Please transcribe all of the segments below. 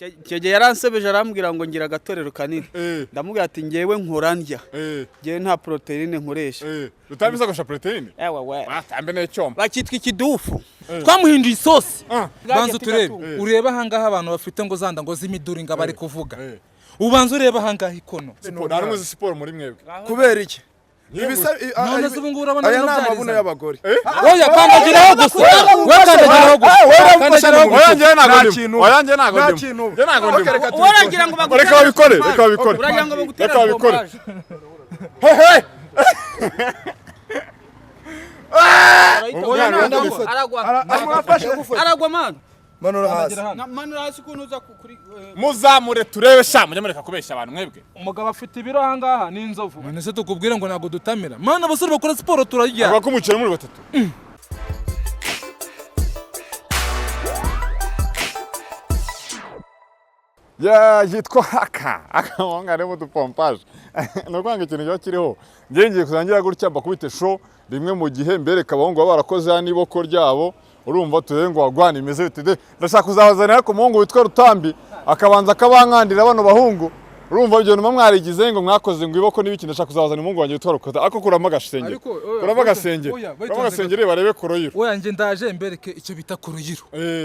Icyo gihe yaransebeje, arambwira ngo ngira agatorero kanini. Ndamubwira ati: "Ngewe nkora ndya, ngewe nta poroteyine nkoresha." Rutambi akoresha poroteyine? Ewe we! Watambe n'icyuma. Bakitwa ikidufu. Twamuhinduye isosi. Bwagiye Banza uturebe. tugatunga. Urebe ahangaha abantu bafite ngo zanda ngo z'imiduri ngo bari kuvuga. Ubanza urebe ahangaha ikono. Siporo, nta n'umwe uzi siporo muri mwebwe. Kubera iki? None se ubu ngubu urabona Aya bino ni amabuno byarizanye? y'abagore. Oya, kandagiraho gusa we, kandagiraho gusa, kandagiraho gusa. Oya, njyewe ntabwo Nta ndimo. kintu. Oya, njyewe ntabwo Nta ndimo. kintu. Njyewe ntabwo ndimo. Okay, reka tubikore. Uragira ngo bagutere Reka babikore, reka babikore. Uragira ngo bagutere Reka babikore. pompaje. Hehe. Oya, ndagufata. Aragwa. Amwafashe. Aragwa, man. Manura hasi. Manura hasi ukuntu uza kuri Muzamure turebe sha, mujye mureka kubeshya abantu mwebwe. Umugabo afite ibiro ahangaha ni inzovu. None se tukubwire ngo ntabwo dutamira, mana? Abasore bakora siporo turarya. Avuga ko umukino muri batatu. Ya yitwa haka akabanga harimo udupompaje, ni ukuvuga ngo ikintu kiba kiriho. Ngiye ngiye kuzangira gutya mbakubite show rimwe mu gihe mbereka abahungu baba barakoze hano iboko ryabo. Urumva, turebe ngo wagwana imeze bite de. Ndashaka kuzabazanira ku muhungu witwa Rutambi, akabanza akabankandira bano bahungu. Urumva, ibyo nyuma mwarigize ngo mwakoze ngo iboko n'ibiki. Ndashaka kuzabazanira umuhungu wanjye witwa Rukota, ariko kuramo agasengeri. Ariko, oya, Kuramo agasengeri. oya, Kuramo agasengeri barebe koroyiro. Oya, njye ndaje mbereke icyo bita koroyiro.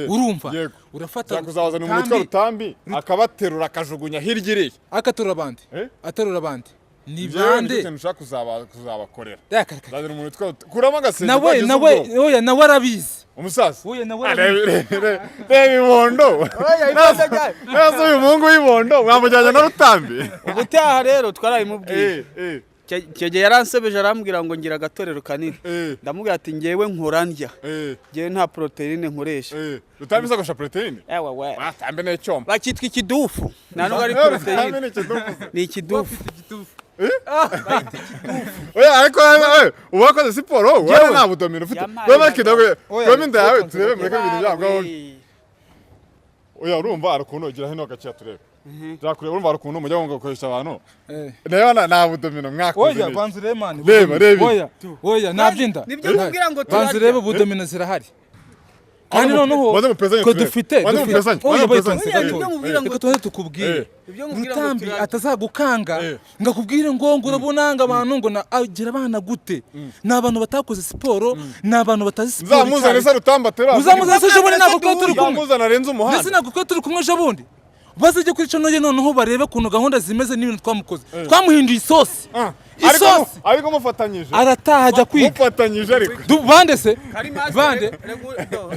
Urumva? Yego. Urafata Nshaka kuzabazanira umuntu witwa Rutambi, akabaterura akajugunya hirya iriya. Akaterura abandi? Eh? Aterura abandi ni Njyewe nicyo bande? kintu nshaka kuzabakorera. Reka, reka. Nzazana umuntu witwa kuramo agasengeri Nawe twagize nawe ubwoba. Oya, nawe arabizi. Umusaza. Oya, nawe Ah, arabizi. reba ibondo. Naza uyu muhungu w'ibondo mwamujyanye na Rutambi. Ubutaha rero twarabimubwiye. Icyo gihe yaransebeje, arambwira ngo ngira agatorero kanini. Ndamubwira ati: "Ngewe nkora ndya, ngewe nta poroteyine nkoresha." Rutambi akoresha poroteyine? Ewe we! Watambe n'icyuma. Bakitwa ikidufu, nta nubwo ari Rutambi poroteyine. ni ikidufu. Ni ikidufu. Oya, ariko uba wakoze siporo wowe, nta budomino ufite. Yampaye. Wowe marike, Oya, kuramo inda yawe witonze. turebe, mureke ibintu byabwo. We. Oya, urumva hari ukuntu ugira hino gakeya turebe. Nzakureba. Urumva hari ukuntu mujya ngo gukoresha abantu. Eh. Reba nta budomino mwakoze. Oya. Niki? Banza urebe, man. Reba, reba. Oya, oya, nabyinda. Nibyo nkubwira ngo Banza turarya. urebe, budomino zirahari kandi noneho Maze mupezanye twe turebe. dufite Maze dufite mupezanye, Oya, maze mupezanye. witonze Oya, gato. nibyo nkubwira ngo Reka tubanze tukubwire. Ibyo nkubwira ngo Rutambi turarya. atazagukanga ngo akubwire ngo urabona ngo abantu ngo na agira abana gute. Ni abantu batakoze siporo, ni abantu batazi siporo. Nzamuzane se Rutambi atera? Uzamuzane se ejo bundi? Ntabwo twari turi kumwe? Nzamuzane arenze Ndetse umuhanda. ntabwo twari turi kumwe ejo bundi? Bazajye kuri channel ye noneho barebe ukuntu gahunda zimeze n'ibintu twamukoze. Twamuhinduye isosi. Ah, ariko Isosi. Ariko mufatanyije. Arataha ajya kwiga. Mufatanyije ariko. Bande se? Kari master, Bande?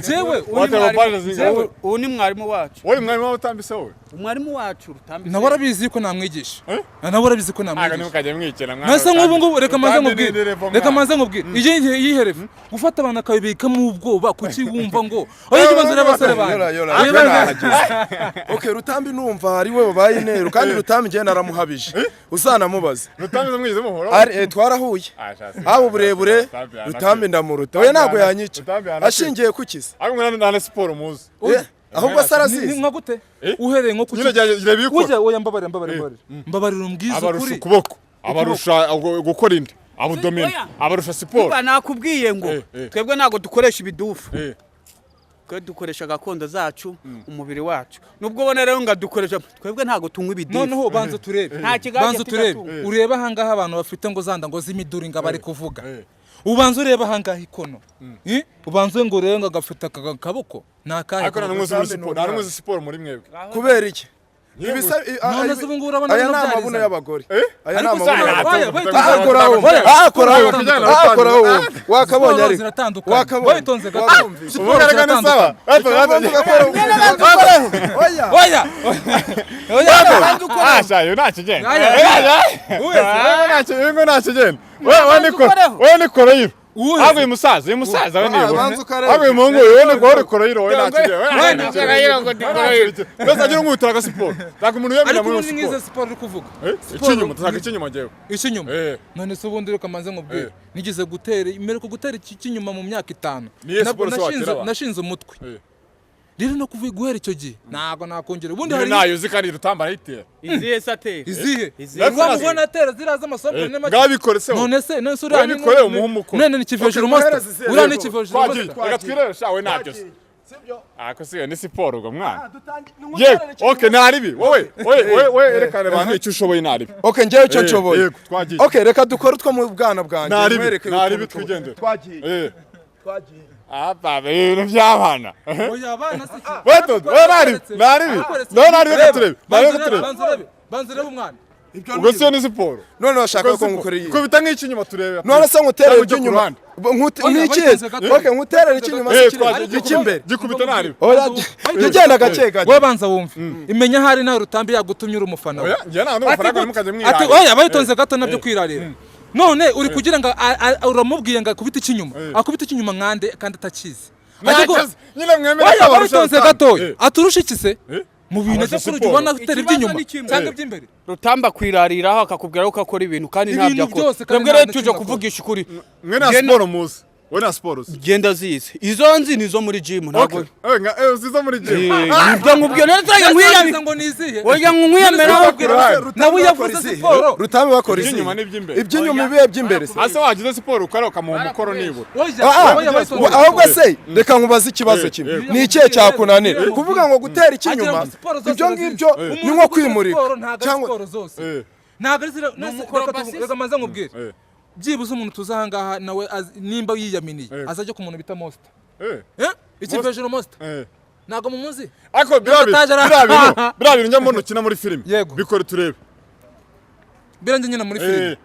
Jewe, Watera paje zingahe? Ubu ni mwarimu wacu. Wowe mwarimu w'Utambi se wowe? Umwarimu wacu Rutambi. Nawe arabizi ko namwigisha. Nawe arabizi ko Aga namwigisha. ntimukajye mwikina mwana. Nase nk'ubu ngubu reka maze Rutambi ni nkubwire. level Reka mwana. maze nkubwire. Iyi yiherefe gufata abantu akabibikamo ubwoba. Kuki wumva ngo oya, jya ubanza urebe abasore banjye. Yora, yora, Oya, yora, nahageze. Okay, Rutambi numva ari we wabaye intero, kandi Rutambi njyewe naramuhabije, uzanamubaze. Rutambi mwigeze muhura? Ari, twarahuye. Ah, shasi. Haba uburebure, Rutambi yanakwiye. Rutambi ndamuruta. Oya, ntabwo yanyica. Rutambi yanakwiye. Ashingiye ku kisi? Ariko mwana nta na siporo muzi. Ahubwo se Ni arazizi? nka gute? Uhereye nko ku Nyine gerageza ibikora. Ujya, oya, mbabarira, mbabarira, mbabarira, mbabarira, umbwize Abarusha ukuri. ukuboko, abarusha gukora inda, abudomino, Oya. abarusha siporo. Niba nakubwiye ngo twebwe ntabwo dukoresha ibidufu. Twe dukoresha gakondo zacu, umubiri wacu. Nubwo ubona rero ngo dukoresha, twebwe ntabwo tunywa ibidufu. Noneho banza turebe. Nta kigage Banza turebe. tugatunga. Urebe ahangaha abantu bafite ngo zanda ngo z'imiduri ngo bari kuvuga. Ubanza urebe ahangaha ikono. Eh? Ubanza ngo urebe ngo agafite aka kaboko ni akahe? Ariko nta n'umwe uzi muri Rutambi ni siporo, nta n'umwe umwana. uzi siporo muri mwebwe. Kubera iki? None se ubu ngubu urabona Aya bino ni amabuno byarizanye? y'abagore. Aya ni Ariko amabuno se- y'abagore. Oya, witonze. Akoraho, Oya, akoraho, ziratandukanye. akoraho, wakabonye Siporo ariko. ziratandukanye. Wakabonye. Witonze gato. Wakumvise. Siporo Ubu reka ni sawa. ziratandukanye. Oya. Oya, oya. Ah, shayo nta kigenda. Aya, Uyu ngo nta kigenda. Wowe ni koroyiro. Uwuhe? Ahubwo uyu musaza we Ah, nibura. banza ukarebe. Ahubwo uyu muhungu uyu ni koroyiro, wowe nta kigenda. Wowe ni koroyiro ngo ndi koroyiro. Mbese agira umwitira agasiporo. Ntabwo umuntu yemera Ariko muri ubundi siporo. nk'izo siporo uri kuvuga. Icy'inyuma, ndashaka icy'inyuma njyewe. Icy'inyuma? Eh. None se ubundi reka manze nkubwire. Eh. Nigeze gutera imereko gutera iki cy'inyuma mu myaka 5. Niyo siporo se watera abantu? Nashinze umutwe. Eh. Rero no kuva guhera icyo gihe ntabwo nakongera ubundi. Niyo Hari nayo uzi kandi Rutamba arayitera. Izihe se atera? Izihe? Izihe? Urwa atera ziriya z'amasoko ni make. Ngaho bikore se wowe. None se uriya Wowe bikore umuhe umukoro. None ni kivejuru master. Muhereze izihe? Uriya ni kivejuru Twagiye. master. Reka twirebe sha, we ntabyo se. Ako si ni siporo ubwo mwana. Yego, okay, naribi. Wowe, wowe, wowe erekana abantu icyo ushoboye naribi. Okay, njyewe icyo nshoboye. Yego, twagiye. Okay, reka dukore utwo mu bwana bwanjye. Naribi, nkwereke naribi ukuntu twigendere. Twagiye. Twagiye. Ah, ibintu by'abana. Oya, abana si iki. Weto, wowe naribi, naribi. No naribi, reka turebe. Naribi, reka turebe. Banza urebe, banza urebe umwana. Ubwo si yo ni siporo. None bashaka ko ngukorera iyi. Kubita nk'iki inyuma turebe. None se nguterere Cyangwa ujye ku iby'inyuma. ruhande. Oya, Nk'iki? bayitonze gato. Okay, nguterere icy'inyuma se Eh, kiri twagiye. icy'imbere. Gikubita naribi. Oya, jya ugenda gake gake. We banza wumve. Imenya ahari nawe Rutambi yagutumye uri umufana we. Oya, njye nta n'amafaranga ntimukajye Ati mwirarira. oya, bayitonze gato nabyo kwirarira. None uri kugira ngo uramubwiye ngo akubite icy'inyuma. Akubite icy'inyuma nkande kandi atakizi. Ajya Nyine mwemere Oya, ko abarusha bayitonze Rutambi. gatoya. Aturusha iki se? Mu bintu Abarusha ajya kuri siporo. ubona atera Ikibazo iby'inyuma ni kimwe. cyangwa iby'imbere. Rutamba kwirariraho akakubwira ko akora ibintu kandi Ibintu ntabyo akora. byose kandi Twebwe nta rero na tuje kimwe kuvugisha ukuri. Mwe nta siporo muzi. We nta siporo uzi. Genda zizi. Izo nzi ni izo muri gym ntabwo. Okay. Uziza muri gym. Nibyo nkubwiye none turagira Nkwiyamira nkwiyamira. ngo nizihe. Oya nkwiyamira. Nawe yavuze siporo. Rutambi bakora izihe? Iby'inyuma n'iby'imbere. Iby'inyuma ibihe by'imbere se. Ase wagize siporo ukora ukamuha umukoro nibura. Oya, oya, bayitonze. Ahubwo se reka nkubaze ikibazo kimwe. Ni ikihe cyakunanira? Kuvuga ngo gutera icy'inyuma ibyo ngibyo ni nko kwimurika. Cyangwa siporo zose. Ntabwo ari zira reka manze nkubwire. Byibuze umuntu tuzi aha ngaha nawe nimba yiyaminiye azajya ku muntu bita Monster. Ikivejuru Monster. Ntabwo mumuzi. Ako biriya bintu njya mbona ukina muri filime. Yego. Bikore turebe. Biranjye nyina muri filime.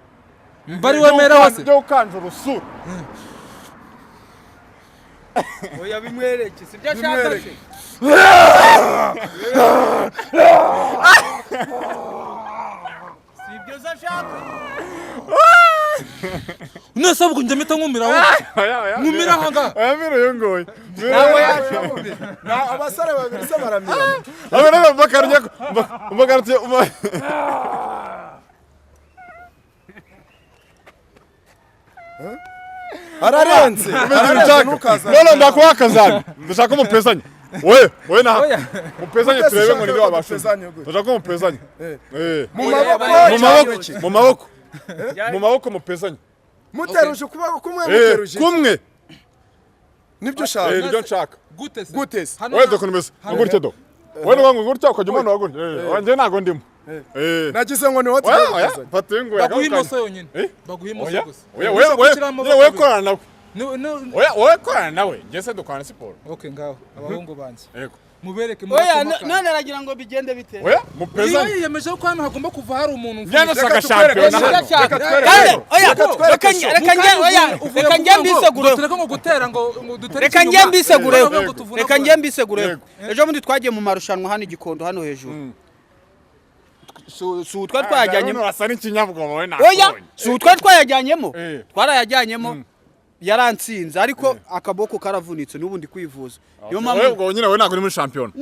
Mbari wemera hose. Byo ukanje urusura. Oya bimwereke sibyo ashaka se. Sibyo ashaka. Nese ubwo njye mpita nkumira aho. Nkumira aha ngaha. Oya mira uyu nguyu. Nawe yashoboye. Na abasore babiri se baramira. Aba rero bakarya bakarya. Ararenze. Ararenze ntukaza. None ndakuha akazami. Ndashaka umupezanye. Oye, oye na. Mupezanye turebe ngo ninde wabasha. Ndashaka umupezanye. Mu maboko, mu maboko, mu maboko. Mu maboko mupezanye. Muteruje ukuboko kumwe muteruje. Kumwe. Nibyo ushaka. Nibyo nshaka. Gute se? Gute se? Oye doko nimeze. Gutya do. Oye nubwo gutya ukajya umanura gutya. Wanjye ntago ndimo. Nagize ngo ni wowe tugiye. Fata uyu nguyu. Baguha imoso yonyine. Baguha imoso gusa. Oya oya oya korana nawe. Oya oya korana nawe. Njye se dukorana siporo. Okay, ngaho abahungu banjye. Yego. Mubereke Oya none aragira ngo bigende bite? Oya mupezanye. Yiyemeje ko hano hagomba kuva hari umuntu mfite. Ndashaka shampiyona. Oya reka njye mbisegure. Tureke ngo gutera ngo dutere. Reka njye mbisegure. Reka njye mbisegure. Ejo bundi twagiye mu marushanwa hano Igikondo hano hejuru. Su twa twajyanyemo. Urasa n'ikinyabwoba we nakubonye. Oya su twa twayajyanyemo. Twarayajyanyemo. Yaransinze ariko akaboko karavunitse n'ubundi kwivuza. Niyo mpamvu ubwo nyine we ntabwo uri muri shampiyona.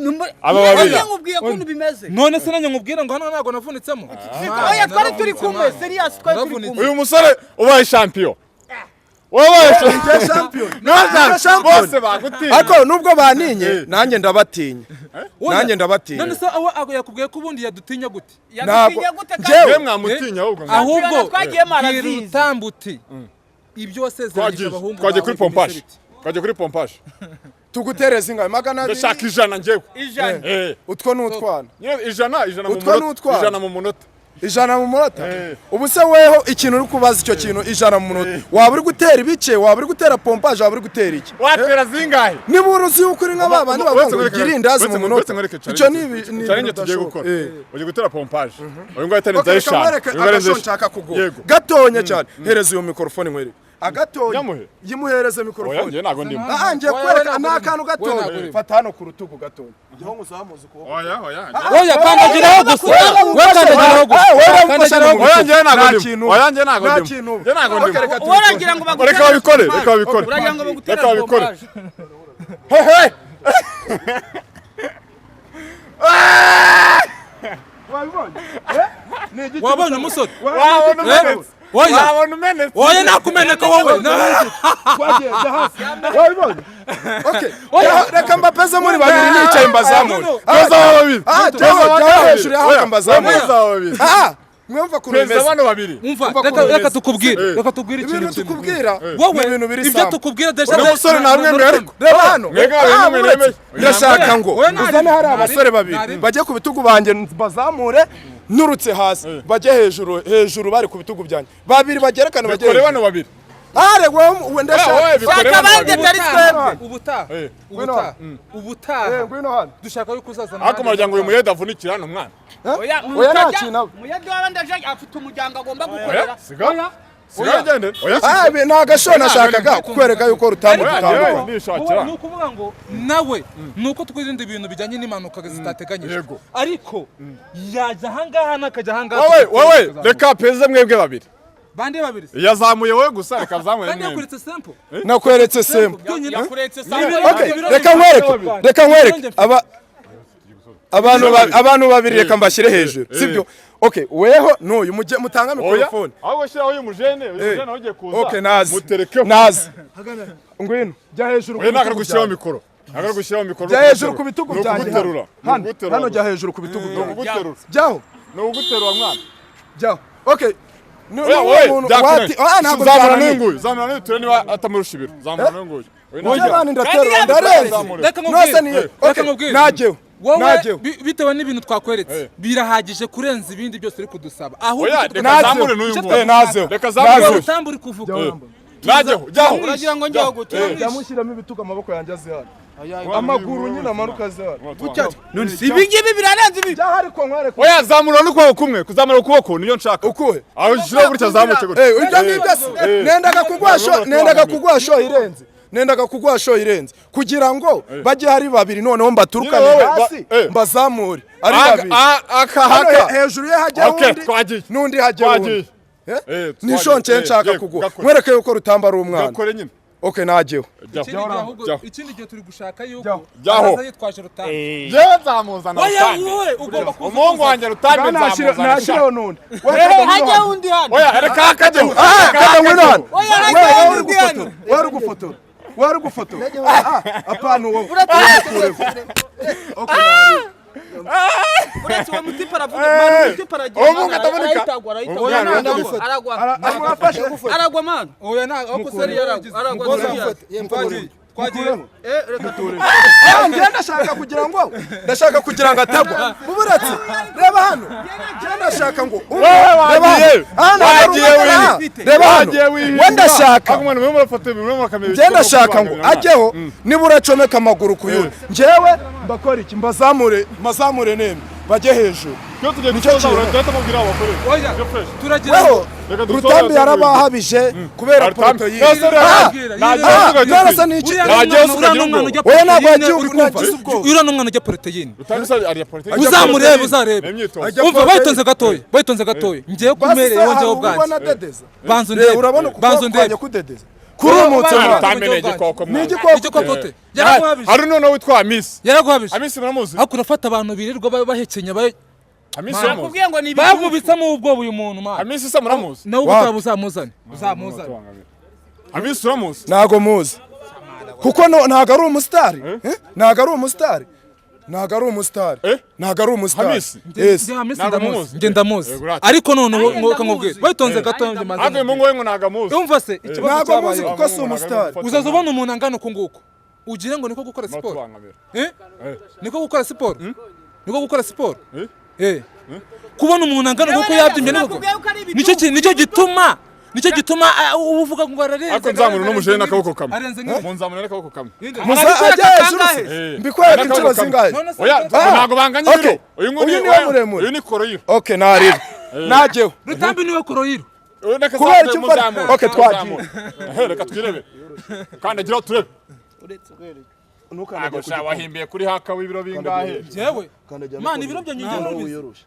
Aba babiri. Nkubwiye ukuntu bimeze. None se nanjye nkubwira ngo hano ntabwo navunitsemo. Oya twari turi kumwe serious twari turi kumwe. Uyu musore ubaye champion. Wabaye champion. Bose bagutinya. Ariko nubwo baninye nanjye ndabatinya. Nanjye ndabatinya. None se aho yakubwiye ko ubundi yadutinya gute? Yadutinya gute kandi? Mwamutinya ahubwo. Ahubwo Rutambuti. Ibyo wasezeranyije abahungu twagiye kuri pompage. Twagiye kuri pompage. Tugutereza ingahe? 200. Ndashaka 100 njyewe. 100. Utwo ni utwana. Nyine 100 mu munota. 100 mu munota. 100 mu munota. Ubu se weho ikintu uri kubaza icyo kintu 100 mu munota. Waba uri gutera ibice, waba uri gutera pompage, waba uri gutera iki? Watera zingahe? Niba uruzi yuko uri nka babandi bavuga ngo irindazi mu munota. Icyo ni challenge tugiye gukora. Ugiye gutera pompage. Uyu nguyu atari nzaye 5. Agasho nshaka kuguha. Gatonya cyane. Hereza iyo microphone nkwereke. Agatonya. Yimuhereze microphone. Oya ngiye ntago ndimo. Ngiye kwereka ni akantu gatonya. Fata hano ku rutugu gatonya. Ngiho nguzamuze ukuboko. Oya oya. Oya kandagiraho gusa. We kandagiraho gusa. Oya ngiye ntago ndimo. Oya ngiye ntago ndimo. Ngiye ntago ndimo. Uragira ngo bagutere. Reka babikore, reka babikore. Uragira ngo bagutere. Reka babikore. He he. Wabonye umusore? Wabonye umenetse. Oya. Wabona umenetse. Oya nakumeneka wowe. Twagiye hasi. Wabibonye? Okay. Reka mbapeze muri babiri nicaye mbazamure. Peza babiri. Peza hejuru yaho mbazamure. Peza babiri. Mwumva ukuntu Perezida bimeze. bano babiri. Umva, Umva reka ukuntu reka bimeze. tukubwire, reka tubwire ikintu Ibintu kimwe. tukubwira Wowe ni ibintu biri ibyo sample. tukubwira deja Uno musore ntamwemeye ariko. Reba hano. Mwega Ah, babiri uretse. nimwemeye. Ndashaka ngo Oya, ntari- uzane hari ntari- abasore babiri ntari- bajye ku bitugu banjye bazamure nturutse hasi bajye hejuru hejuru bari ku bitugu byanjye babiri bagerekane bajye Bikore hejuru. bano babiri. Are wowe ndashaka. Wowe bikore Shaka bano abandi babiri. atari twebwe. Ubutaha, Ngwino ubutaha, hano. ubutaha Ngwino hano. Dushaka yuko uzazana Ariko muragira ngo uyu muyede avunikire hano mwana. Oya, Oya, nta kintu aba. Muyede w'abandi aje afite umuryango agomba Oya, gukorera. siga. Siga ugende. Oya, Ah, ibi ni agasho nashakaga kukwereka yuko Rutambi Oya, dutandukanye. njyewe nishakira. Ni ukuvuga ngo nawe ni uko twirinda ibintu bijyanye n'impanuka zitateganyijwe, Yego. ariko yajya ahangaha n'akajya ahangaha. Wowe, wowe, reka perezida mwebwe babiri. Bande babiri se? Yazamuye wowe gusa, reka azamure Kandi mwembi. yakuritse simple. Nakweretse sembo. Byonyine. Yakuretse Okay, reka nkwereke, reka nkwereke aba abantu abantu babiri, reka mbashyire hejuru, sibyo? Okay, weho n'uyu mujye mutanga Oya, mikorofone. ahubwo shyiraho uyu mujene, uyu mujene nawe ugiye kuza. Okay, nazi. Muterekeho. Nazi, ngwino jya hejuru ku Oya, ntabwo ari bitugu gushyiraho byanjye. mikoro. Ntabwo ari gushyiraho mikoro. Jya hejuru ku bitugu Ni byanjye. ukuguterura. Ni Hano, ukuguterura. hano, jya hejuru ku bitugu Ni byanjye. ukuguterura. Jyaho. Ni ukuguterura mwana. Jyaho. Okay. Oya, wowe, Umuntu byakunaniye. wati ah, ntabwo Zamura byananiye. n'uyu nguyu. Zamura n'uyu turebe niba atamurusha ibiro. Zamura n'uyu nguyu. Oya, Oya, ntabwo- mani, ndaterura, ndarenze. Reka Nose nkubwire. ni Reka okay, nkubwire. najyeho. Wowe Najyeho. bitewe n'ibintu twakweretse birahagije kurenza ibindi byose uri kudusaba, ahubwo Oya, icyo reka twagushaka- zamure n'uyu icyo nguyu. Nazeho. Reka zamure Nazeho. n'uyu. Rutambi uri kuvuga. Najyeho, jyaho. Uragira ngo njyeho gute? Ndamushyiramo ibitugu, amaboko yanjye aze hano, amaguru nyine amanuka aze hano. None si ibi ngibi birarenze ibi. Jyaho, ariko nkwereke. Oya, zamura n'ukuboko kumwe. Kuzamura ukuboko niyo nshaka. Ukuhe? Aho ushyiraho gutya, zamuke gutya. Ibyo ngibyo se nendaga kuguha sho, nendaga kuguha sho irenze, nendaga kuguha sho irenze kugira ngo bajye hari babiri, noneho mbaturukane Nyine wowe, hasi mbazamure ari babiri. Aka Hano haka. hejuru ye hajya Okay, undi, twagiye. n'undi hajya Twagiye. undi. Eh? Twagiye. Ni sho nshya nshaka Yego, kuguha, gakore. nkwereke yuko Rutamba ari umwana. Gakore nyine. Okay, najyeho. Jyaho. Ikindi gihe ahubwo, Jyaho. ikindi gihe turi gushaka yuko Jyaho. Jyaho. azaza yitwaje Rutambi. Njyewe nzamuzana Oya, Rutambi. wowe ugomba kuza. Umuhungu wanjye Rutambi nzamuzana. Nashyireho n'undi. Hajya undi hano. Oya, reka hakajyeho. Ah, kada ngwino hano. Oya, Wewe, hajya wewe uri undi hano. gufotora, wewe uri gufotora, wewe uri gufotora. Ah, ah, apana wowe. Okay, Uretse uwo mutipe aravuga, mwana, umutipe aragira. Uwo muhungu atavunika. Arahitagwa, arahitagwa. Oya, Aragwa, ndagufata. aragwa. Amurafashe. Aragwa mwana. Oya, nta aho kuseri Aragwa, aragwa. Twagiye, twagiye. Reka Ah, njye ndashaka kugira ngo, ndashaka kugira ngo atagwa. Muburetse, reba hano, njye ndashaka ngo umwe, Wowe reba wagiye. hano. Ah, ntabwo ari Wagiye umwe, ah, wihinda. reba hano, Wagiye wihinda. we ndashaka, Ariko mwana, mwe murafata ibintu, mwe murakamera njye ibintu, ndashaka ngo kubangamira ajyeho, nibura acomeka amaguru ku yundi, njyewe mbakora iki? Mbazamure, mbazamure nemwe bajye hejuru. Iyo tugiye Nicyo gusoza, kintu. urahita mubwira abo bakore. Oya, Ibyo fresh. turagira Weho Reka dusoze. Rutambi yarabahabije kubera Rutambi. porotoyine. Nose rero, Ah, ntagiye ah, usigaye none se ni iki? Uriya Ntagiye ni umwana, usigaye uriya ni umwana ujya Oya, ntabwo poroteyine, yagiye, uri kumva? nagize ubwoba. Uriya ni umwana ujya poroteyine. Rutambi se ariya politiki. Uzamurebe, uzarebe. Ni imyitozo. Ajya Umva, poroteyine. bayitonze gatoya, bayitonze gatoya, ngewe Basi se kumereye hari wongeyeho ubu ubwanjye. ubona dedeza? Banza Reba, undebe, urabona ukuboko banza undebe. kwanjye kudedeza kurumutse Wowe mwana. Rutambi ni igikoko Ni mwana. igikoko. Igikoko te yaraguhabije. Hari noneho witwa Hamisi. Yaraguhabije. Hamisi muramuzi? Ariko urafata abantu birirwa bahekenya Hamisi uramuzi? Nakubwiye ngo ni ibi. bamubitsamo ubwoba uyu muntu mwana. Hamisi se muramuzi? Nawe Wapi? ubutaha uzamuzane, uzamuzane. Hamisi uramuzi? Ntago muzi kuko ntago ari umusitari. Eh? Ntago ari umusitari, ntago ari umusitari. Eh? Ntago ari umusitari. Hamisi? Yes. Njye Hamisi Ntabwo ndamuzi. muzi. Njye ndamuzi. Yego, urate. Ariko noneho Nanjye ngo nkubwire, ndamuzi. bayitonze gatoya njye maze Ariko uyu muhungu we ngo ntabwo amuzi. umva se ikibazo Ntago muzi cyabayeho. kuko si umusitari. Uzaza ubona umuntu angana uku nguku ugire ngo niko gukora siporo. Muratubangamira. Eh? Eh. Niko gukora siporo, niko gukora siporo. Eh? Eh. Kubona umuntu angana uku yabyimbye niko Nakubwiye ko ari ibidubu. nicyo kintu, nicyo gituma, nicyo gituma uba uvuga ngo ararenze. Ariko nzamura uno mujene n'akaboko kamwe. Arenze nk'ibi. Munzamura n'akaboko kamwe. Muza Arabikwereka ajya hejuru se? kangahe? Eh. Mbikwereka inshuro N'akaboko kamwe. zingahe? None se Oya, Ah. ntabwo banganya Okay. ibiro. Uyu nguyu Uyu niwe muremure. Uyu ni koroyiro. Okay, narira najyeho. Rutambi niwe koroyiro. Uyu ni Kubera icyo ufata- muzamura. Okay, twagiye. Eh, reka twirebe. Kandagira turebe. Ntabwo sha wahimbiye kuri haka w'ibiro bingahe? Jewe mana, ibiro byanjye njye nubizi.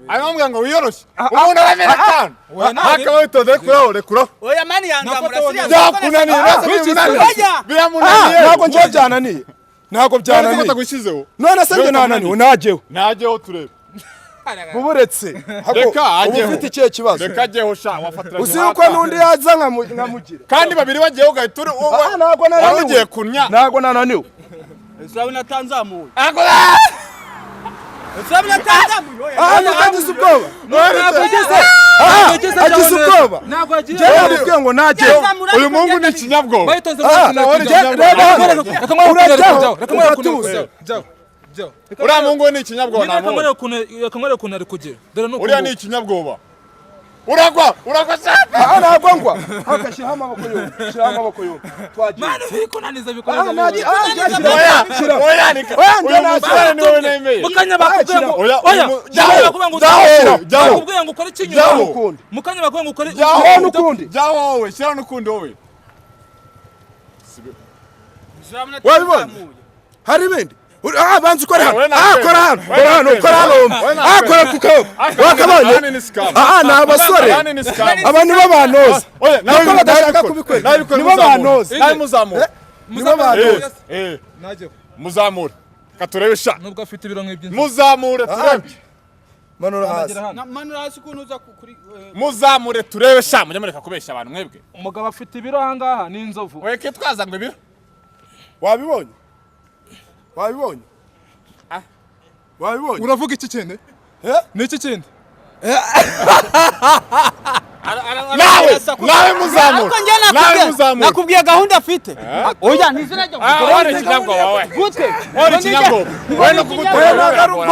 Arimo mbwira ngo wiyoroshye. Umuntu aramera atanu. Haka witonze, rekuraho, rekuraho. Oya mani, yanzamura Nafata siriya. Byakunaniye, biramunaniye. Oya. Biramunaniye. Ntabwo njyewe byananiye, ntabwo byananiye. Byananiye. None se njye nananiwe? Najyeho. Najyeho turebe. Buburetse. Reka Uba ajyeho. ufite ikihe kibazo? Reka ajyeho sha wafatira. Uzi yuko n'undi yaza nkamugira. Kandi babiri bagiyeho ugahita uri Ah, ntabwo wari nananiwe. ugiye kunya. Ntabwo nananiwe. Urabona atanzamuye. Ahantu utagize ubwoba. Ntabwo ageze. Ah, Ntabwo ageze agize aho ubwoba. neza. Ntabwo agiye. Njyewe namubwiye ngo najye. Uyu muhungu ni ikinyabwoba. Bayitonze. Ah, reba hano. Reka mwereke ukuntu ari Urajyaho, kujyaho. Reka mwereke ukuntu ari ugatuza. kujyaho. Jyaho, jyaho. Reka Uriya muhungu we ni ikinyabwoba. Nyine reka Namubonye. mwereke ukuntu ari kugera. Dore ni uku Uriya ni nguku. ikinyabwoba. Uragwa, uragwa cyane. Aha ntabwo ngwa. Haka shyiraho amaboko yombi. Shyiraho amaboko yombi. Twagiye. Mani biri kunaniza Ah, bikoreza. najye. Ah, njye shyiraho. Oya, Shyiraho. oya, nika. Oya, njye Uyu nashyira. musore niwe nemeye. Mukanya bakubwiye ngo Oya, oya, uyu mu- mukanya bakubwiye ngo Jyaho, jyaho. bakubwiye ngo ukore ikinyuma. Jyaho. Ukundi. Mukanya bakubwiye ngo ukore Jyaho. Shyiraho n'ukundi. Jyaho wowe, shyiraho n'ukundi wowe. Wabibonye? Hari ibindi? Ah, banza ukore hano. Wowe Ah, nakwemera. kora hano. Wowe Kora hano, kora hano. nakwemera. Wowe Ah, kora ku kaboko. Wakabonye? Ahandi ni scam. Ah, ni abasore. Ahandi ni scam. Abantu b'abanoza. Oya, nawe Nuko badashaka nabikora. kubikwereka. Nabikora Nibo muzamura. banoza. Nawe muzamura. Nibo banoza. Eh, Najyeho. muzamura. Reka turebe sha. Nubwo afite ibiro nk'iby'inzu. Muzamure turebe. Manura hasi. Agera hano. Manura hasi ukuntu uza kuri Muzamure turebe sha. Mujye mureka kubeshya abantu mwebwe. Umugabo afite ibiro ahangaha ni inzovu. Weke twaza ngo ibiro. Wabibonye? Wabibonye? Wabibonye? Uravuga iki kindi? Eh? Ni iki kindi? Nawe, nawe muzamura. Ariko njye Nawe nakubwiye muzamura. nakubwiye gahunda afite. Oya, ntizina ryo. Ah, wowe ni ikinyabwoba wowe. Gutwe. Wowe ni ikinyabwoba. Wowe no kugutera. Oya, ntabwo ari ubwo.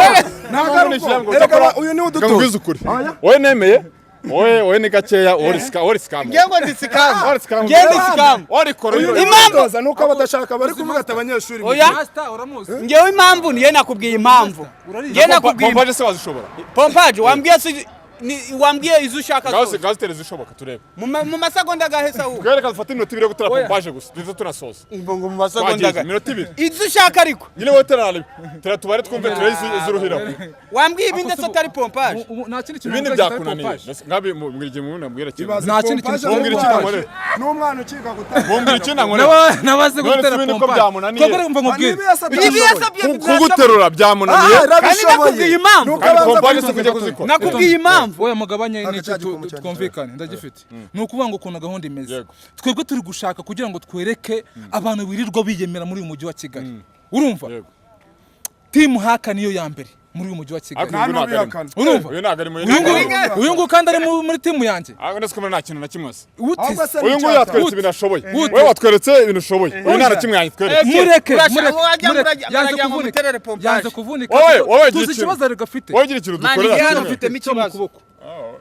Ntabwo ari Ni ubwo. ikinyabwoba. Erega uyu ni udutuza. Nkubwize ukuri. Wowe nemeye. Wowe wowe ni gakeya, wowe risika, wowe risika. Ngiye ngo ndi scam. Wowe risika. Ngiye ndi scam. Wowe rikora. Uyu ni Impamvu- udutoza nuko abadashaka bari kuvuga ati abanyeshuri. Oya. Master uramuzi. Ngewe impamvu niye nakubwiye impamvu. Ngewe nakubwiye Pompaje se wazishobora. pompaje wambwiye si wambwiye izo ushaka Ngaho zose. ngaho zitereza ishoboka turebe. Mu masegonda agahesa ubu. Twereka dufate iminota ibiri yo gutera pompaje gusa. Duhite tunasoza. Ngo mu masegonda Twagiye agahe. iminota ibiri. Izo ushaka ariko. Nyine wowe tera arebe. Tera tubare twumve turebe izuruhiraho. Wambwiye ibindi se atari pompaje. Ubu nta kindi kintu Ibindi wavuga kitari byakunaniye. pompaje. Ngabi mbwira igihe umuntu ambwira kintu. Ibaze Nta kindi pompaje kintu Mumbwira n'umwana. ikintu nkorera. N'umwana ukiga gutanga. Mumbwira ikintu nkorera. Nawe azi None gutera se ibindi ko pompaje. byamunaniye? Twebwe mva nkubwire. Niba yasabye Ibi yasabye Kuguterura byamunaniye. Ah, Kandi irabishoboye. nakubwiye impamvu. Nuko Kandi abanza pompaje se kuyitonda kujya gato. kuzikora. Nakubwiye impamvu. Oya mugabanye Aka n'iki cya gikomo cyane. twumvikane ndagifite. Ni ukuvuga ngo ukuntu gahunda imeze. Yego. Twebwe turi gushaka kugira ngo twereke abantu birirwa biyemera muri uyu mujyi wa Kigali. Urumva? Yego. Team Haka niyo ya mbere muri uyu mujyi wa Kigali. Ariko uyu ntabwo arimo. Nta n'ubihakana. Urumva? Uyu ntabwo arimo. Uyu nguyu uyu nguyu kandi ari muri timu yanjye. Ariko ndetse ko nta kintu na kimwe asa. Ute Ahubwo se Uyu nguyu n'icyatanu. yatweretse ibintu ashoboye. Gute? Wowe watweretse ibintu ushoboye. Uyu nta na kimwe yatweretse. Mureke, Urashaka- mureke, wajya mureke. murajya- Yanze murajya ngo kuvunika. muterere pompaje. Yanze kuvunika. Wowe, wowe gira Tuzi ikintu. ikibazo ariko afite. Wowe gira ikintu Mani, dukorera hano kimwe. mfitemo Cyo mu ikibazo. kuboko.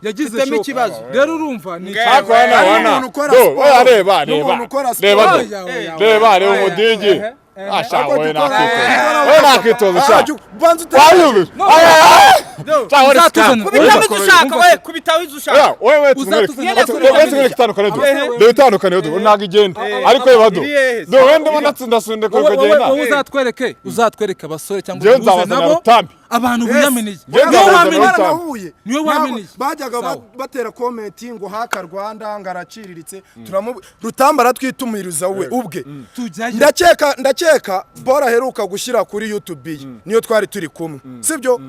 Yagize Mfitemo shock. ikibazo. Rero urumva ni Ariko wana Hari wana. n'umuntu ukora Do, siporo. oya reba reba. N'umuntu ukora siporo. Reba do. Oya, oya, oya. Reba reba umudigi. Asha Ahubwo wowe jya ukora- nakitoza. Wowe nakitoza Ah, sha. jya ubanza utere. Wayumvise? Sha wowe Uzatuzana. scam. Kubitaho izo ushaka we, kubitaho izo ushaka. Oya, wowe wowe tumwereke. Uzatuzana. Wowe tumwereke itandukanye do. Reba itandukanye do. Ntabwo igenda. Ariko reba do. Iri hehe? Do wowe ndimo ndasunda ko Wowe- wowe kugenda. wowe uzatwereke uzatwereke abasore cyangwa Njyewe uhuze nzabazanira nabo Rutambi. abantu biyaminiye. Njyewe Niwe nzabazanira waminiye. Rutambi. Baranahuye. Niwe Ntabwo- waminiye. Bajyaga Sawa. batera comment ngo Haka Rwanda ngo araciriritse. Rutamba aratwitumiriza we ubwe. Tujyayo. Ndakeka bora aheruka gushyira kuri YouTube ye niyo twari turi kumwe sibyo.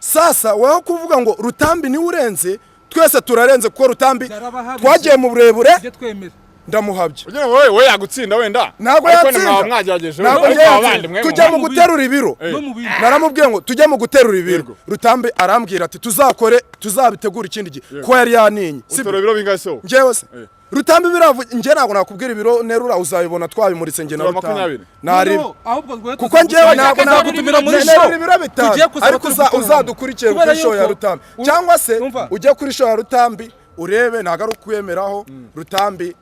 Sasa weho kuvuga ngo Rutambi niwe urenze, twese turarenze kuko Rutambi Yarabahabije. twagiye mu burebure Tujye twemera. ndamuhabye. Ugira ngo wowe wowe yagutsinda wenda. Ntabwo Ariko yatsinda. mwaba mwagerageje. Ntabwo Ariko yatsinda. abavandimwe Tujya mu mu guterura ibiro. No mu bindi. Naramubwiye ngo tujye mu guterura ibiro. Yego. Rutambi arambwira ati tuzakore tuzabitegura ikindi gihe ko yari yaninye. Uterura Sibyo? ibiro bingahe se wowe? Njyewe se Eh. Rutambi biravu njye ntabwo nakubwira ibiro nerura uzabibona twabimuritse njye na Uterura Rutambi. 20. Naribi. Noneho, ahubwo twe Kuko njyewe ntabwo tuzagutumira muri nerura show. ibiro bitanu Tugiye kuzaba ariko turi gukorana. uzadukurikiye Kubera kuri show ya yuko- Rutambi cyangwa se Umva. ujye kuri show ya Rutambi urebe ntabwo ari ukwemeraho Rutambi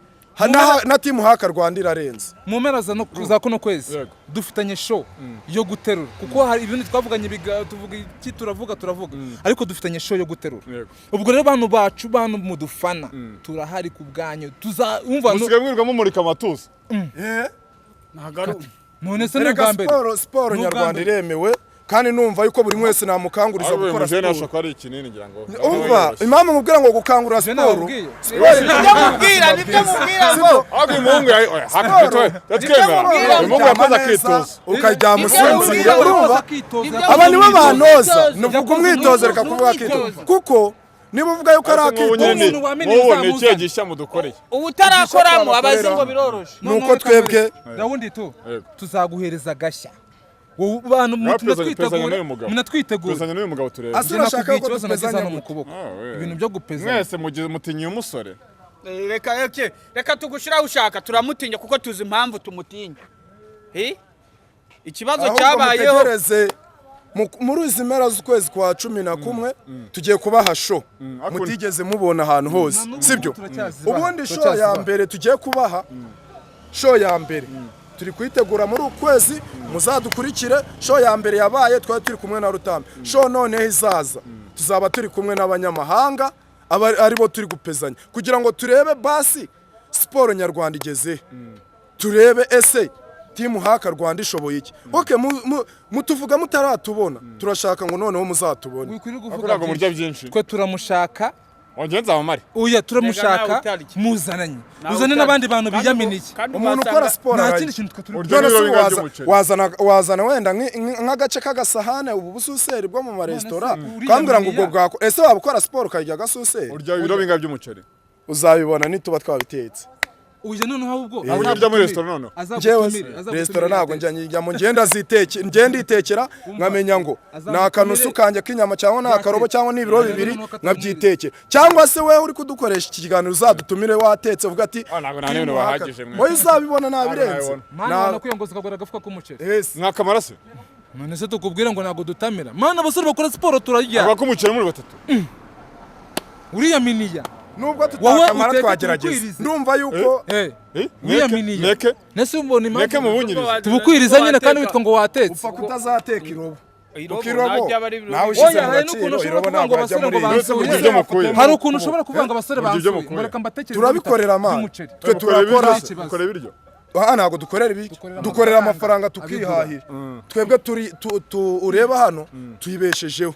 na timu Haka Rwanda irarenze. Mu mpera za kuno kwezi Yego. dufitanye show yo guterura kuko hari ibindi twavuganye tuvuga iki turavuga ariko dufitanye show yo guterura. Yego. Ubwo rero bantu bacu bantu mudufana turahari ku bwanyu tuza umva Musigaye mwirirwa mumurika amatuza. none se ni Erega ubwa mbere siporo Ni ubwa nyarwanda mbere. iremewe kandi numva yuko buri wese namukanguriza Ariko uyu gukora mujene siporo. ashobora kuba ari ikinini ngira ngo. Umva impamvu mubwira ngo gukangurira Njye siporo nababwiye. siporo Nibyo mubwira, nibyo mubwira ngo. Ariko uyu muhungu oya, haka twemera. Uyu muhungu yakoze akitoza. ukaryama Nibyo usinzira mubwira. urumva Akitoza. aba nibo banoza ni Yakoze ukuvuga umwitozo reka kuvuga Umwitozo. akitoza kuko niba uvuga yuko ari Ariko nk'ubu nyine akitoza ni Umuntu waminiye nk'ubu ni uzamuzane. ikihe gishya mudukoreye? Ubu utarakoramo abazi ngo biroroshe. ni uko twebwe Rawundi tu Yego. tuzaguhereza agashya. Wowe bantu Ngaho pezanya munatwitegure, n'uyu mugabo. munatwitegure. Pezanya n'uyu mugabo turebe. Ase Njye urashaka nakubwiye ko ikibazo nagize dupezanya hano mu gute? kuboko. Ah, we. Ibintu byo gupezanya. Mwese mugize mutinyiye umusore. Reka reka reka tugushyiraho ushaka, turamutinya kuko tuzi impamvu tumutinya. Eh? Ikibazo Ahubwo cyabayeho. mutegereze muri izi mpera z'ukwezi kwa 11 tugiye kubaha show mutigeze mubona ahantu hose, Na n'ubu sibyo? turacyazibaha, Ubundi show ya turacyazibaha. mbere tugiye kubaha, show ya mbere turi kuyitegura muri uku kwezi, muzadukurikire. Show ya mbere yabaye twari turi kumwe na Rutambi. Show noneho izaza tuzaba turi kumwe n'abanyamahanga, aba aribo turi gupezanya kugira ngo turebe basi siporo nyarwanda igeze, turebe ese team Haka Rwanda ishoboye iki. Okay, mutuvuga mutaratubona, turashaka ngo noneho muzatubone. Wikwiriye Ariko kuvuga ntabwo murya byinshi. Twe turamushaka. Wagenza abamare. Oya, turamushaka. Nawe utarya. Muzananye, Nawe uzane utarya. n'abandi bantu biyaminiye. Kandi Umuntu wasanga- ukora siporo Nta ararya. kindi kintu twe turi Urya None se n'ibiro bingahe waza, by'umuceri? wazana wenda nk'agace k'agasahane, ubu bususeri bwo mu maresitora, None se ukambwira ngo ubwo uriyaminiya? bwako ese waba ukora siporo ukarya agasuseri? Urya ibiro bingahe by'umuceri? Uzabibona nituba twabitetse. Oya, noneho ahubwo Ntabwo urya muri resitora noneho. Njyewe resitora ntabwo njya njyamo, ngenda ziteke, ngenda itekera, nkamenya ngo ni akanusu kanjye k'inyama cyangwa ni akarobo cyangwa ni ibiro 2 nkabyitekera. Cyangwa se wewe uri kudukoresha iki kiganiro uzadutumire watetse, uvuga ati Ah, ntabwo nta n'ibintu bahagije mwe. Wowe uzabibona nabirenze. Ntabwo Mana, wanakwiyongoza ukagura agafuka k'umuceri. Yes. Mwakamara se? None se tukubwira ngo ntabwo dutamira? Mana, abasore bakora siporo turarya. Avuga ko umuceri muri batatu. Uriyaminiya. Nubwo Wowe tutakamara uteke twagerageza. tubukwirize. Ndumva yuko Eh, Eh? uriyaminiya. Meke? Nese ubona impamvu Meke mubunyirize. tubukwiriza nyine kandi witwa ngo watetse? Upfa kutazateka irobo. Irobo, Kuko irobo ntajya aba ari ibiro nawe bibiri. ushyize Oya, mu hari n'ukuntu gaciro, ushobora irobo kuvuga ntabwo ngo wajya abasore muri ngo iyi. Mbese murya ibyo mukuye. Hari ukuntu ushobora kuvuga ngo abasore Murya ibyo bansuye, mukuye. ngo reka mbatekereze Turabikorera amana. by'umuceri. Twe turakora. Mukora ibiryo. Aha ntabwo dukorera ibiryo, Dukorera dukorera amafaranga, amafaranga tukihahira. Twebwe turi ureba hano tuyibeshejeho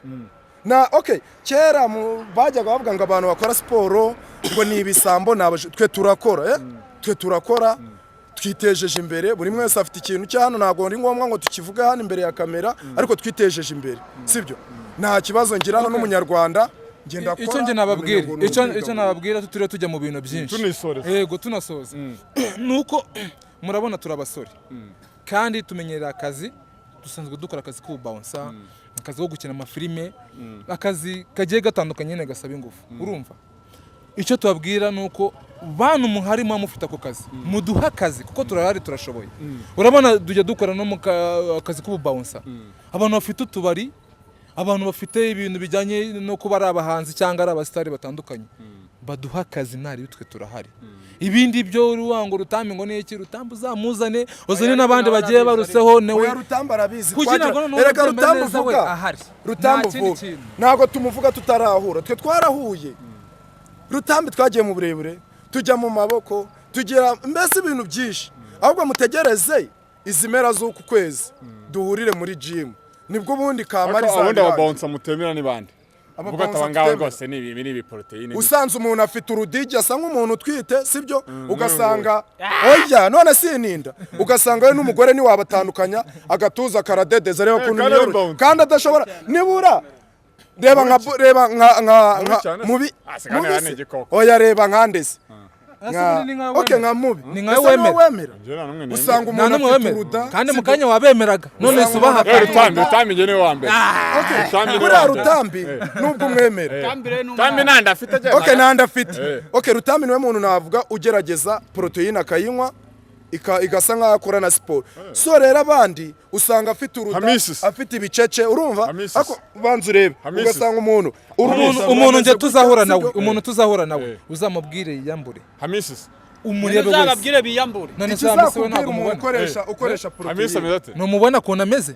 na okay. Kera bajyaga bavuga ngo abantu bakora siporo ngo ni ibisambo, ni twe turakora, eh? Twe turakora, twitejeje imbere. Buri wese afite ikintu cya hano, ntabwo ari ngombwa ngo tukivuge hano imbere ya kamera, ariko twitejeje imbere, sibyo? Nta kibazo ngira hano n'umunyarwanda ngenda Icyo njye nababwira, icyo nababwira, tutiriwe tujya mu bintu byinshi, Tunisoreza. Yego, tunasoza, nuko murabona turi abasore kandi tumenyerera akazi. Dusanzwe dukora akazi k'ububouncer, akazi ko gukina amafilime, akazi kagiye gatandukanye nyine gasaba ingufu. Urumva, icyo tubabwira ni uko bantu muhari muba mufite ako kazi, muduhe akazi kuko turahari, turashoboye. Urabona tujya dukora no mu kazi k'ububouncer. Abantu bafite utubari, abantu bafite ibintu bijyanye no kuba ari abahanzi cyangwa ari abasitari batandukanye, baduha akazi ntari twe turahari. Ibindi byo uruwango Rutambi ngo ni iki, Rutambi uzamuzane, uzane n'abandi bagiye baruseho nawe. Oya, Rutambi arabizi. Kugira ngo noneho Erega ubyemere Rutambi neza we uvuga, ahari. Rutambi Nta kindi uvuga, kintu. ntabwo tumuvuga tutarahura. Twe twarahuye. Rutambi twagiye mu burebure, tujya mu maboko, tugira mbese ibintu byinshi. Ahubwo mutegereze izi mpera z'uku kwezi duhurire muri gym, nibwo ubundi kamara Ariko ubundi izaba. ababouncer mutemera ni bande? Uvuga ati Ababouncer aba ngaba tutemera. rwose ni ibi, ni ibi poroteyine. Usanze umuntu afite urudigi, asa nk'umuntu utwite, sibyo? Ugasanga oya, none sininda, ugasanga we n'umugore ntiwabatandukanya, agatuza karadedeza, reba ukuntu Kandi ari yiyoroshye. bouncer. Kandi adashobora nibura reba nka Mubi nka cyane se. mubi. Ah, se kandi Mubi hariya se. ni igikoko. Oya, reba nkandese. Ese ubundi ni nkawe Okay, wemera? nka mubi. Ni nkawe Ese niwe wemera? wemera? Njye nta n'umwe nemera. Usanga Nta umuntu n'umwe afite wemera. uruda, Kandi mu sibyo? kanya wabemeraga, none se Usanga ubaha. umuntu Eh, Rutambi, Rutambi njye niwe wa mbere. Rutambi niwe Buriya wa mbere. Rutambi nubwo umwemera, Rutambi nta afite ajya. Okay, nta afite. Eh. Okay, Rutambi niwe muntu navuga ugerageza poroteyine akayinywa, igasa nkaho akora na siporo. So rero abandi usanga afite uruda, Hamisi se. afite ibicece, urumva? Hamisi se. Ako banza urebe, Hamisi se. ugasanga umuntu Umuntu, uruda umuntu njye ameze tuzahura gutya, nawe, sibyo? umuntu tuzahura nawe Eh. uzamubwire yiyambure. Hamisi se. Umurebe wese. Uzababwire biyambure. None se Hamisi we Ikizakubwira ntabwo umuntu umubona? ukoresha Hamisi ameze poroteyine, ate? Ntumubona ukuntu ameze?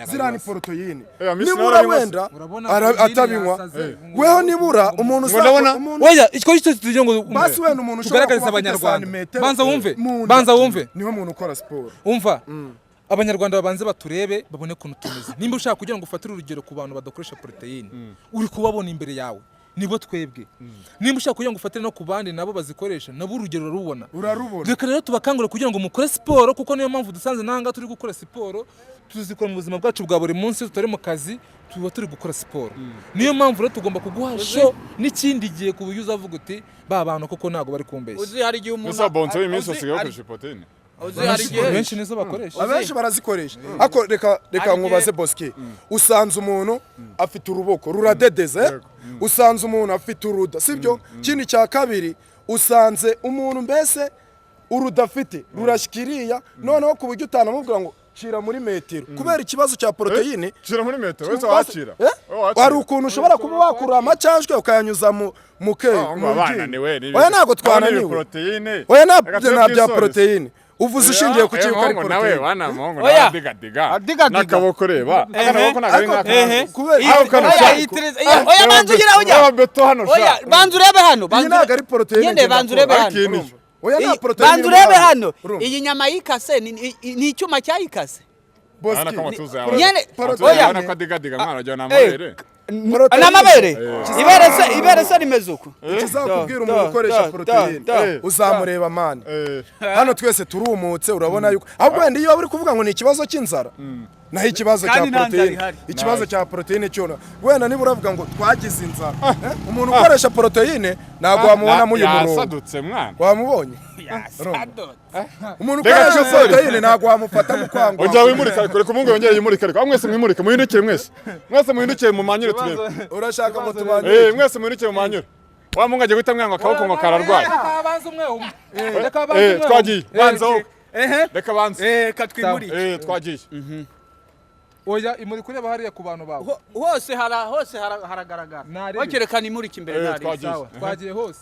Ziriya ni poroteyine. Eh, Hamisi nawe Nibura arabinywa se? wenda Urabona poroteyine atabinywa. yasaze. Weho nibura umuntu Ngo ndabona- umuntu Oya, icyo cyo tugira ngo basi wenda umuntu ushobora tugaragarize kuba afite abanyarwanda. santimetero Banza wumve, mu nda, banza wumve. niwe muntu ukora siporo. Umva, abanyarwanda babanze baturebe, babone ukuntu tumeze. Nimba ushaka kugira ngo ufatire urugero ku bantu badakoresha poroteyine, uri kubabona imbere yawe, nibo twebwe. Nimba ushaka kugira ngo ufatire no ku bandi nabo bazikoresha, nabo urugero urarubona. Urarubona. Reka rero tubakangurire kugira ngo mukore siporo, kuko niyo mpamvu dusanze nanga turi gukora siporo. Tuzikora mu buzima bwacu bwa buri munsi, tutari mu kazi tuba turi gukora siporo. Niyo mpamvu rero tugomba kuguha show n'ikindi gihe, ku buryo uzavuga uti ba bantu koko ntabwo bari kumbeshya. Uzi hari igihe umuntu Mbese ababouncer b'iminsi uzi- basigaye hari- bakoresha poroteyine? Uzi hari igihe Benshi nizo bakoresha. Abenshi barazikoresha, ariko reka Hari nkubaze, Boski. Usanze umuntu afite uruboko ruradedeze, eh? Usanze umuntu afite uruda, sibyo? Ikindi cya kabiri, usanze umuntu mbese uruda afite rurashyikiriya, noneho ku buryo utanamubwira ngo cira muri metero kubera ikibazo cya poroteyine. Cira muri metero wese wacira. Eh? Wowe wacira. Hari ukuntu ushobora kuba wakura amacandwe ukayanyuza mu ke Ah, mu ngo ryinyo. bananiwe ni Oya, ntabwo twananiwe. Poroteyine. Oya, nta bya poroteyine. Uvuze ushingiye ku kintu ko ari nawe poroteyine. wana muhungu Oya. nawe digadiga. Adiga diga. N'akaboko, reba akaboko ntabwo ari Ariko- nk'aka. Kubera Aho kano Oya, sha. oya, banza ugira ujya. Reba beto hano sha. Oya, banza urebe hano. Iyi Banza ntabwo ari poroteyine. Nyine banza urebe Ariko hano. iyi ni yo. Oya, nta poroteyine Banza irimo. urebe hano. Urumva? Iyi nyama yikase ni icyuma cyayikase. Boski, Urabona ko amatuza yawe. Nyene Amatuza oya. urabona ko adigadiga mwana, wagira ni amabere. Poroteyine. N'amabere, ibere se rimeze uko? Ikizakubwira umuntu ukoresha poroteyine, uzamureba man. Hano twese turumutse, urabona yuko ahubwo wenda iyo waba uri kuvuga ngo ni ikibazo cy'inzara, naho ikibazo cya Kandi nta nzara poroteyine, ihari. ikibazo cya poroteyine cyo wenda niba uravuga ngo twagize inzara, eh? Umuntu ukoresha poroteyine ntabwo wamubonamo uyu murongo. Yasadutse mwana. Wamubonye umuntu Reka ukoresha twisore. poroteyine, ntabwo wamufata mu kwangwa. Ujya wimurika, ariko reka umuhungu yongere yimurike, ariko mwese mwimurike, muhindukire mwese. Mwese muhindukire mumanyure turebe. Urashaka ngo tubanye? Mwese muhindukire mumanyure. Wa muhungu agiye guhita mwanga akaboko ngo kararwaye. Reka abanze umwe umwe. Reka abanze umwe. Twagiye. Banza wowe. Ehe. Reka banze. Katwimurike. Twagiye. Oya, imuri kureba hariya ku bantu bawe. Hose haragaragara. Narebe. Wakerekana imurika imbere, Eh, ntari. twagiye. Sawa, twagiye hose.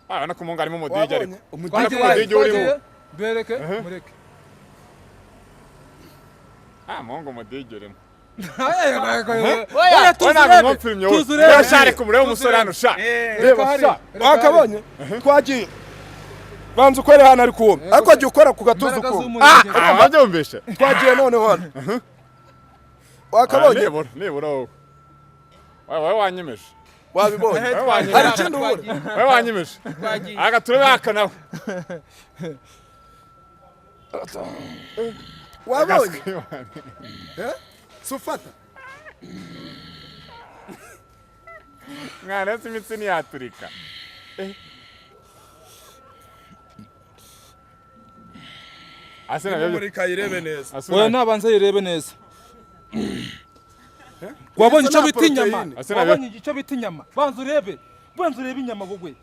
Ah, urabona ko umuhungu arimo umudigi ariko. Wabonye? Twagiye, Umudigi urimo. twagiye. Bereke, mureke. Ah, umuhungu umudigi urimo. Oya. Oya, Wowe ntabwo mwapfimye wowe. tuzi urebe. Reba sha, reka umurebe umusore hano sha. Reba sha. Wakabonye? Twagiye. Banza ukore hano, ariko uwo ariko jya ukora ku gatuza Imbaraga ukumva. z'umurenge. Ah, wabyumvishe? Twagiye noneho hano. Ah, Wakabonye? nibura, nibura wowe. Wowe wanyemeje. Wabibonye? Wowe wanyemeje. Hari ikindi ubura? Wowe wanyemeje. Twagiye. Aga turebe aka nawe. Wabonye? Eh? Si ufata. Mwana, ese imitsi ntiyaturika? Ase nabyo. Murika yirebe neza. Ase Oya, nabanza yirebe neza. Wabonye icyo Izo bita nta inyama? poroteyine. Ase nabyo. Wabonye icyo bita inyama? Banza urebe, banza urebe inyama wowe.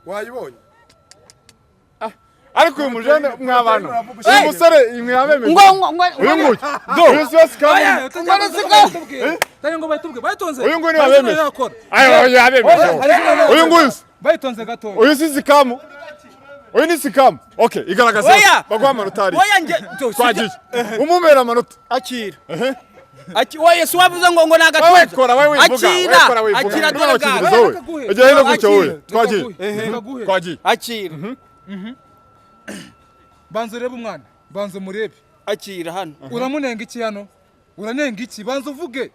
Wayibonye? Ariko uyu mujene mwa bantu. Hey! Uyu musore mwabemeje. Ngo Uyu nguyu. Uyu si wese kandi. Oya, ngo bayitubwire, bayitonze. Uyu nguyu ni wabemeje. Ayo yabemeje. Uyu nguyu se. Bayitonze gatoya. Uyu si scam. Uyu ni scam. Okay, igaragaza. Oya! Baguha amanota ari. Oya, nge Twagiye. Umumera amanota. Akira. Oya, si wavuze ngo ni Wowe agatuza? kora, wowe wivuga. Akira, Wowe kora wivuga. akira, None dore wakingirizo ngaho. wowe. Ujya hino gutya wowe. Twagiye. Twagiye. Twagiye. Akira. Banza urebe umwana, banza umurebe. Akira hano. Uramunenga iki hano? Uranenga iki? Banza uvuge.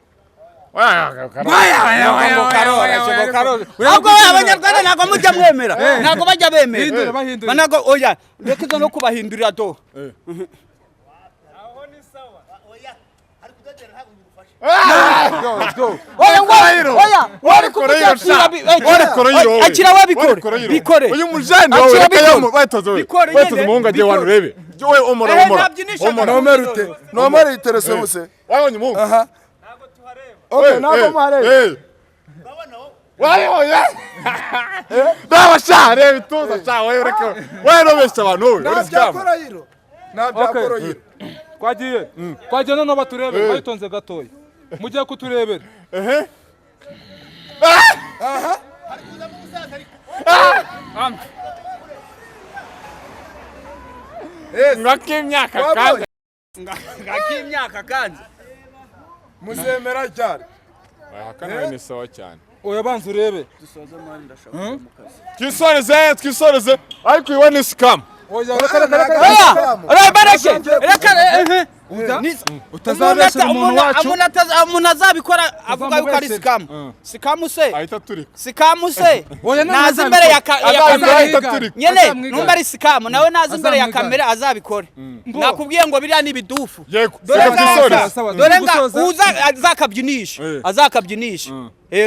Ahubwo we, Abanyarwanda ntabwo mujya mwemera, ntabwo bajya bemera. Hindura, bahindura. Ntabwo, oya, reka izo no kubahindurira do. Oya ngo oya, wari Wari kuvuga. Akira we, bikore, bikore. Uyu mujene wowe, Akira, reka bikore. yamu bayitoze wowe. Bikore Bayitoze nyine, umuhungu agiye bikore. wantu urebe. Wowe omora, Eh, omora. nabyinishaga. Omora. Nomero ute? Nomero iterese buse. Wabonye umuhungu? Aha. Okay, ntabwo muhareba. Wabonye? Reba sha, reba ituza sha, wowe reka. Wowe robesha abantu wowe. Nta Uri scam. byakora hiro. Nta byakora hiro. Twagiye, twagiye noneho baturebere. Bayitonze gatoya, mujye kuturebera. Ehe. Aha. Yes. Ngakimyaka Wabonye? kandi. Ngakimyaka kanze. Muzemera ryari? Hano ni sawa cyane. Oya, banza urebe. Dusoze mani, ndashaka kujya mu kazi. Twisoreze, twisoreze. Ariko uyu ni scam. Oya, reka, reka, reka. Oya, oya, bareke, reka, ehe. Utazabeshyera umuntu wacu. Umuntu azabikora avuga yuko ari Uzamubeshyera. scam, scam se. Ahita turika. Scam se. Oya, none Naza imbere ya ya Azabikora kamera. ahita turika. Nyene Azamwigana. numba ari scam, nawe naza imbere ya Azamwigana. kamera azabikore. Nakubwiye ngo biriya ni ibidufu. Yego. Dore Reka ngaka, twisoreze. Sawa, dore nga gusoza. uza azakabyinisha, azakabyinisha,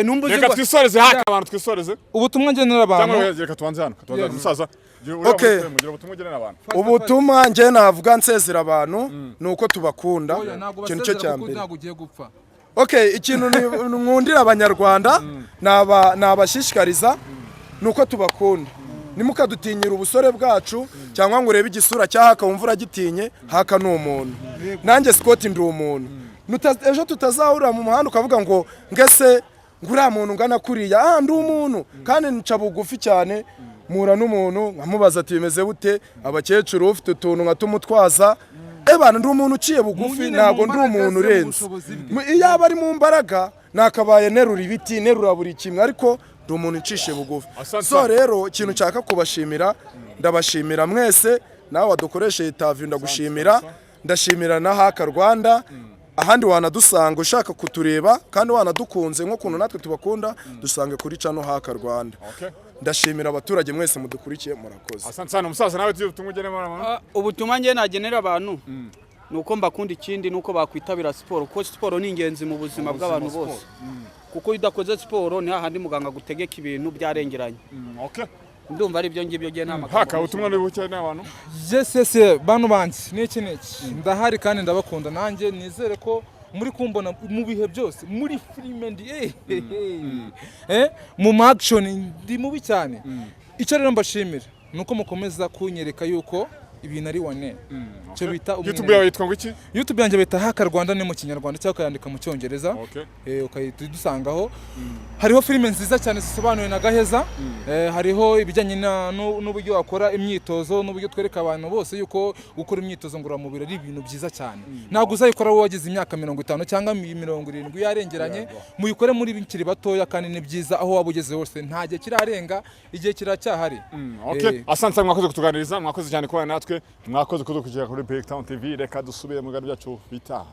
numba uzi Reka ngo twisoreze haka abantu, twisoreze. Ubutumwa ngenera abantu. Cyangwa reka tubanze hano. Tubanze hano. Musaza. Gira uriya Okay. muri frame, gira ubutumwa ugenera abantu. Ubutumwa njye navuga nsezera abantu ni uko tubakunda. Oya, ntabwo Ikintu cyo basezera cya kuko mbere, ntabwo ugiye gupfa. Okay, ikintu nkundira Abanyarwanda, nabashishikariza ni uko tubakunda. Ntimukadutinyire ubusore bwacu, cyangwa ngo urebe igisura cya Haka wumva uragitinye. Haka ni umuntu, nanjye Scott ndi umuntu. Ejo tutazahurira mu muhanda ukavuga ngo ngese ngo uriya muntu ungana kuriya. Ah, ndi umuntu kandi nca bugufi cyane. Mpura n'umuntu nkamubaza ati: "Bimeze bute?" Abakecuru, ufite utuntu nkatumutwaza. Ebana, ndi umuntu uciye bugufi. Nyine Ntabwo mu ndi mbaraga umuntu ze, mu urenze. bushobozi bwe. Iyo aba ari mu mbaraga nakabaye nterura ibiti, nterura buri kimwe, ariko ndi umuntu ucishe bugufi. Asante So sana. rero ikintu nshaka kubashimira, ndabashimira mwese. Nawe wadukoresheje interview, ndagushimira. Ndashimira na Haka Rwanda. Ahandi wanadusanga ushaka kutureba kandi wanadukunze nk'ukuntu natwe tubakunda, dusange kuri channel Haka Rwanda. Okay. Ndashimira abaturage mwese mudukurikiye, murakoze. Asante sana, umusaza. Nawe tugiye ubutumwa ugenera abantu. Ah, ubutumwa njye nagenera abantu ni uko mbakunda. Ikindi ni uko bakwitabira siporo, kuko siporo ni ingenzi mu buzima bw'abantu bose, kuko iyo udakoze siporo ni hahandi muganga agutegeka ibintu byarengeranye. Okay. Ndumva ari ibyo ngibyo, ngiye nta magambo Haka, menshi. ubutumwa ni buke n'abantu. Yes, bantu banjye, niki niki, ndahari kandi ndabakunda. Nanjye nizere ko muri kumbona mu bihe byose muri filime ndi mu ma action ndi mubi cyane. Icyo rero mbashimira ni uko mukomeza kunyereka yuko ibintu ari wane, icyo bita YouTube umwimerere. yawe yitwa ngo iki? YouTube yanjye bita Haka Rwanda, ni mu Kinyarwanda cyangwa ukayandika mu Cyongereza. Okay. Ukahita udusangaho. Hariho filime nziza cyane zisobanuwe na Gaheza. Hariho ibijyanye n'uburyo wakora imyitozo, n'uburyo twereka abantu bose yuko gukora imyitozo ngororamubiri ari ibintu byiza cyane. Ntabwo uzayikora wowe wagize imyaka 50 cyangwa 70 yarengeranye. Muyikore muri bikiri batoya kandi ni byiza. Aho waba ugeze hose, nta gihe kirarenga, igihe kiracyahari. Okay. Asante sana, mwakoze kutuganiriza, mwakoze cyane kubana natwe, mwakoze kudukurikira kuri Big Town TV. Reka dusubire mu biganiro byacu bitaha.